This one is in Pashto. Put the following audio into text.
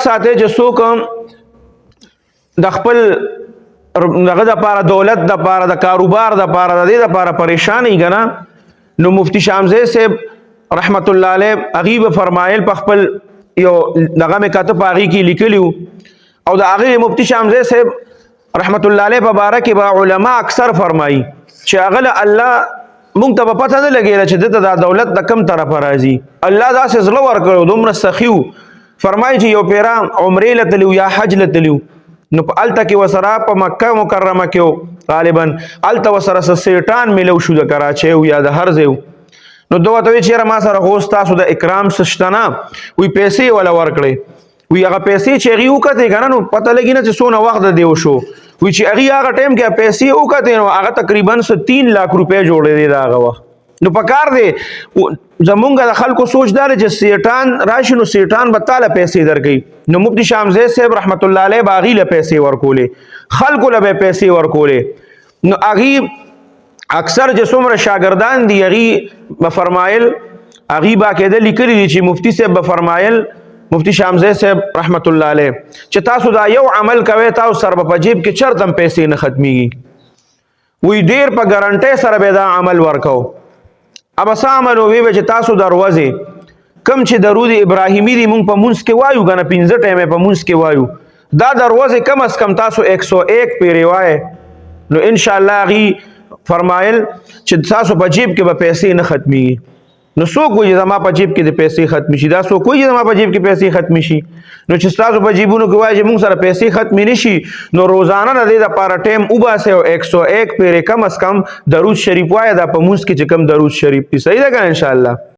ساتئ چې څوک د خپل دغه د پاره، دولت د پاره، د کاروبار د پاره، د دې د پاره پریشان یې کنه، نو مفتی شامزه صاحب رحمت الله علیه هغه به فرمایل، په خپل یو دغه مې کاته، په هغې کې لیکلی، او د هغه مفتی شامزه صاحب رحمت الله علیه په باره کې به علما اکثر فرمایي چې هغه له الله، مونږ ته به پته نه لګېده چې دته دا دولت د کم طرفه راځي. الله داسې زړه ورکړو، دومره سخي و. فرمایي چې یو پیرا عمرې له تلو یا حج له تلو، نو په الته کې وسره، په مکه مکرمه کې غالبا، الته وسره سیټان ملو شو، د کراچۍ یا د هر ځای. نو دوه ته چې ما سره خو تاسو د اکرام سشتنه وی، پیسې ولا ورکړي وی. هغه پیسې چې هغه وکته کنه، نو پته لګی نه چې څونه وخت دی وشو. وی چې هغه هغه ټایم کې پیسې وکته، نو هغه تقریبا 3 لاک روپے جوړې دی دا هغه وخت. نو پکار دی، زمونږ د خلکو سوچ دار چې سیټان راشي نو سیټان به تعالی پیسې درکې. نو مفتی شامزه صاحب رحمت الله علیه باغی له پیسې ورکولې، خلکو له به پیسې ورکولې. نو هغه اکثر چې څومره شاګردان دي، هغه به فرمایل، هغه باقاعده لیکلي دي چې مفتی صاحب به فرمایل، مفتی شامزه صاحب رحمت الله علیه، چې تاسو دا یو عمل کوئ، تاسو سره په جیب کې چرتم پیسې نه ختميږي. وی ډیر په ګارانټۍ سره به دا عمل ورکاو. اب عمل وی چې تاسو دروازه کم چې درود ابراهیمی دی، مونږ په مونږ کې وایو کنه، 5 ټیمه په مونږ کې وایو، دا دروازه کم از کم تاسو 101 پیری وای، نو ان شاء الله غي فرمایل چې تاسو په جیب کې به پیسې نه ختميږي. نو څوک وایي زما په جیب کې د پیسې ختم شي؟ دا څوک وایي زما په جیب کې پیسې ختم شي؟ نو چې تاسو په جیبونو کې وایي چې موږ سره پیسې ختم نه شي، نو روزانه د دې لپاره ټایم وباسه او 101 پیرې کم از کم درود شریف وایي، دا په موږ کې چې کم درود شریف دی. صحیح ده کنه؟ ان شاء الله.